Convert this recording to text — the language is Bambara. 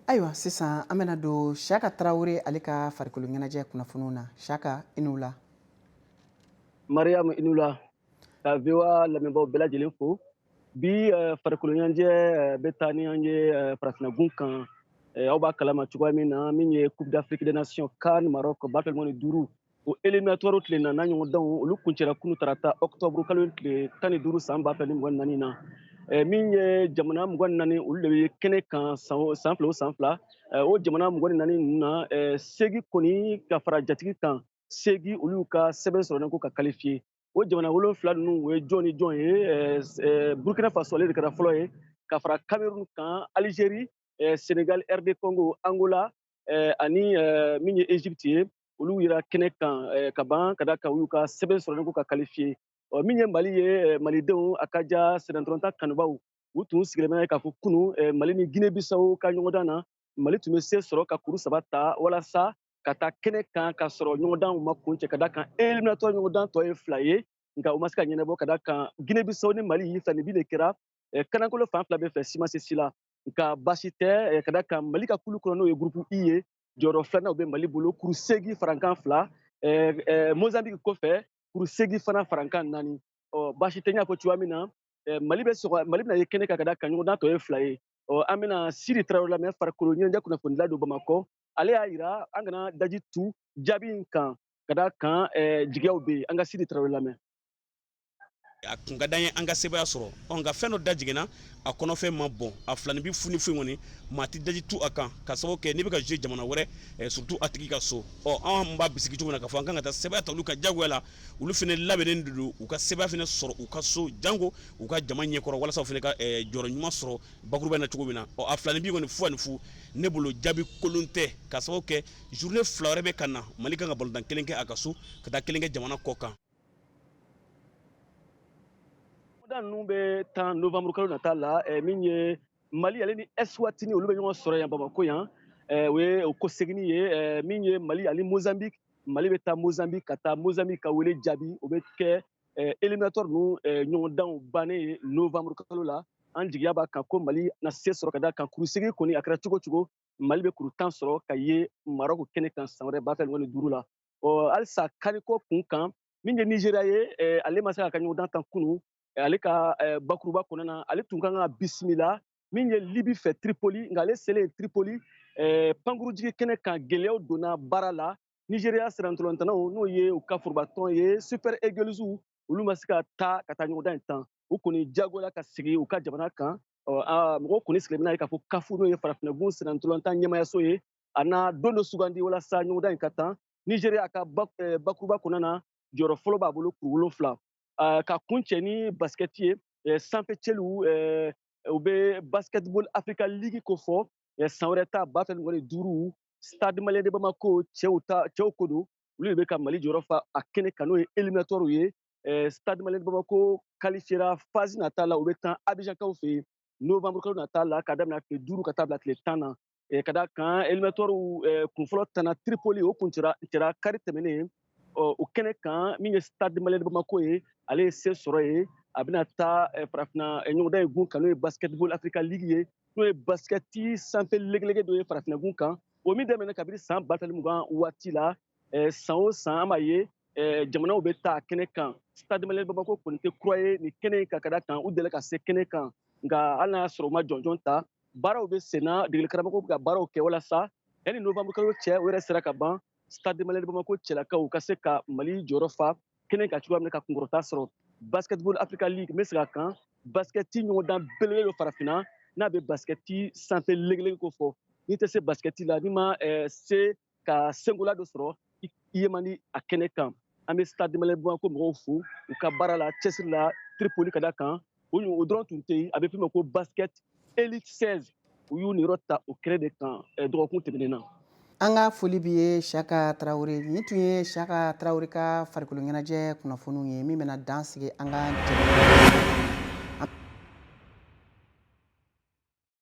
Ayiwa, sisan an bɛna don Siyaka Tarawele, ale ka farikolo ɲɛnajɛ kunnafoniw na. Siyaka, i ni wula. Mariyamu, i ni wula, ka VOA lamɛnbaaw bɛɛ lajɛlen fo. Bi farikolo ɲɛnajɛ bɛ taa ni an ye farafinnagun kan. Aw b'a kalama cogoya min na, min ye Coupe d'Afrique des Nations CAN Maroc 2025, o éliminatoire tile naaninan ɲɔgɔndanw, olu kuncɛra kunu tarata octobre kalo tile 15 san 2024 na. Min ye jamana 24, olu de bɛ kɛnɛ kan san fila o san fila. O jamana 24 ninnu na, seegin kɔni ka fara jatigi kan, seegin, olu ka sɛbɛn sɔrɔlen ko ka qualifier. O jamana wolonfila ninnu, o ye jɔn ni jɔn ye? Burkina Faso, ale de kɛra fɔlɔ ye, ka fara Cameroun kan, Algérie, Sénégal, RD Congo, Angola ani min ye Égypte ye. Olu yera kɛnɛ kan ka ban, ka da kan u y'u ka sɛbɛn sɔrɔlen ko ka qualifier. Ɔ, min ye Mali ye, malidenw a ka ja sennantolatan kanubaw, u tun sigilen bɛ k'a fɔ kunu Mali ni Guinée Bissau ka ɲɔgɔndan na, Mali tun bɛ se sɔrɔ ka kuru saba ta walasa ka taa kɛnɛ kan, ka sɔrɔ ɲɔgɔndanw ma kuncɛ, ka da kan éliminatoire ɲɔgɔndan tɔ ye fila ye. Nka u ma se ka ɲɛnabɔ, ka da kan Guinée Bissau ni Mali fila ni bi de kɛra kanankolo fan fila bɛɛ fɛ, si ma se si la. Nka baasi tɛ, ka da kan Mali ka kulu kɔnɔ, n'o ye groupe I ye, jɔyɔrɔ filanan bɛ Mali bolo, kuru seegin farankan fila. Mozambique kɔfɛ, kuru seegin fana farankan naani. Ɔ, baasi tɛ, n y'a fɔ cogoya min na, Mali bɛ sɔgɔ, Mali bɛna ye kɛnɛ kan, ka da kan ɲɔgɔndan tɔ ye fila ye. Ɔ, an bɛna Siri Tarawele lamɛn, farikolo ɲɛnajɛ kunnafonidila don Bamakɔ. Ale y'a yira an kana daji tu jaabi in kan, ka da kan jigiyaw bɛ yen. An ka Siri Tarawele lamɛn. A kun ka d'an ye an ka sebaaya sɔrɔ. Ɔ, nka fɛn dɔ da jiginna a kɔnɔfɛn ma bɔn a filani bi fu ni foyi kɔni, maa tɛ daji tu a kan, ka sababu kɛ n'i bɛ ka jouer jamana wɛrɛ, surtout a tigi ka so. Ɔ, an b'a bisigi cogo min na k'a fɔ an kan ka taa sebaaya ta olu ka jagoya la, olu fana labɛnnen de don u ka sebaaya fana sɔrɔ u ka so, jango u ka jama ɲɛkɔrɔ, walasa u fana ka jɔyɔrɔ ɲuman sɔrɔ bakuruba in na cogo min na. Ɔ, a filani bi kɔni fu ani fu, ne bolo jaabi kolon tɛ, ka sababu kɛ journée fila wɛrɛ bɛ ka na. Mali kan ka balontan kelen kɛ a ka so, ka taa kelen kɛ jamana kɔ kan. Da ninnu bɛ tan novembre kalo nata la. Min ye Mali, ale ni Eswatini, olu bɛ ɲɔgɔn sɔrɔ yan Bamakɔ yan. O ye o ko seginni ye. Min ye Mali ani Mozambique, Mali bɛ taa Mozambique ka taa Mozambique ka wele jaabi. O bɛ kɛ éliminatoire ninnu ɲɔgɔndanw bannen ye novembre kalo la. An jigiya b'a kan ko Mali na se sɔrɔ, ka da kan kuru seegin kɔni, a kɛra cogo o cogo, Mali bɛ kuru 10 sɔrɔ ka ye Maroc kɛnɛ kan san wɛrɛ 2025 la. Ɔ, halisa CAN ko kun kan, min ye Nigéria ye, ale ma se k'a ka ɲɔgɔndan tan kunu. Ale ka bakuruba kɔnɔna na, ale tun kan ka bisimila min ye Libi fɛ Tripoli. Nka ale selen Tripoli pankurujigi kɛnɛ kan, gɛlɛyaw donna baara la. Nigéria sirantolantanaw, n'o ye u ka forobatɔn ye Super Eagles, olu ma se ka taa ka taa ɲɔgɔndan in tan. U kɔni jagoya ka sigi u ka jamana kan. Mɔgɔw kɔni sigilen bɛna ye k'a fɔ CAF, n'o ye farafinnagun sirantolatan ɲɛmayaso ye, a na don dɔ sugandi walasa ɲɔgɔndan in ka tan. Nigéria ka bakuruba kɔnɔna na, jɔyɔrɔ fɔlɔ b'a bolo, kuru wolonfila. Ka kuncɛ ni basikɛti ye, sanfɛ cɛliw, u bɛ Basketball Africa League ko fɔ san wɛrɛ ta 2025. Stade Malien de Bamako cɛw ta, cɛw ko don, olu de bɛ ka Mali jɔyɔrɔ fa a kɛnɛ kan, n'o ye éliminatoire ye. Stade Malien de Bamako qualifiera phase nata la. U bɛ tan Abidjankaw fɛ yen novembre kalo nata la, ka daminɛ tile 5 ka taa bila tile 10 na. Ka da kan éliminatoire kunfɔlɔ tanna Tripoli, o kun cɛra kari tɛmɛnen. O kɛnɛ kan, min ye Stade Malien de Bamako ye, ale ye se sɔrɔ ye. A bɛna taa farafinna ɲɔgɔndan in gun kan, n'o ye Basketball Africa League ye, n'o ye basketi sanfɛ legelege dɔ ye farafinna gun kan, o min daminɛ kabini san 2020 waati la. San o san, an b'a ye jamanaw bɛ taa kɛnɛ kan. Stade Malien de Bamako kɔni tɛ kura ye nin kɛnɛ in kan, ka da kan u delila ka se kɛnɛ kan. Nka hali n'a y'a sɔrɔ u ma jɔnjɔn ta, baaraw bɛ senna, degeli karamɔgɔw bɛ ka baaraw kɛ walasa yanni novembre kalo cɛ, o yɛrɛ sera ka ban, Stade Malien de Bamako cɛlakaw ka se ka Mali jɔyɔrɔ fa kɛnɛ kan cogoya min na, ka kunkɔrɔta sɔrɔ. Basketball Africa League, n bɛ segin a kan, basketi ɲɔgɔndan belebele dɔ farafinna, n'a bɛ basketi sanfɛ legelege ko fɔ. N'i tɛ se basketi la, n'i ma se ka senkola dɔ sɔrɔ, i ye man di a kɛnɛ kan. An bɛ Stade Malien de Bamako mɔgɔw fo u ka baara la, cɛsiri la Tripoli, ka da kan o dɔrɔn tun tɛ yen. A bɛ f'o ma ko Basket Elite 16, u y'u niyɔrɔ ta o kɛnɛ de kan dɔgɔkun tɛmɛnen na. An ka foli b'i ye, Siyaka Tarawele. Nin tun ye Siyaka Tarawele ka farikolo ɲɛnajɛ kunnafoniw ye, min bɛna dan sigi an ka jɛmu.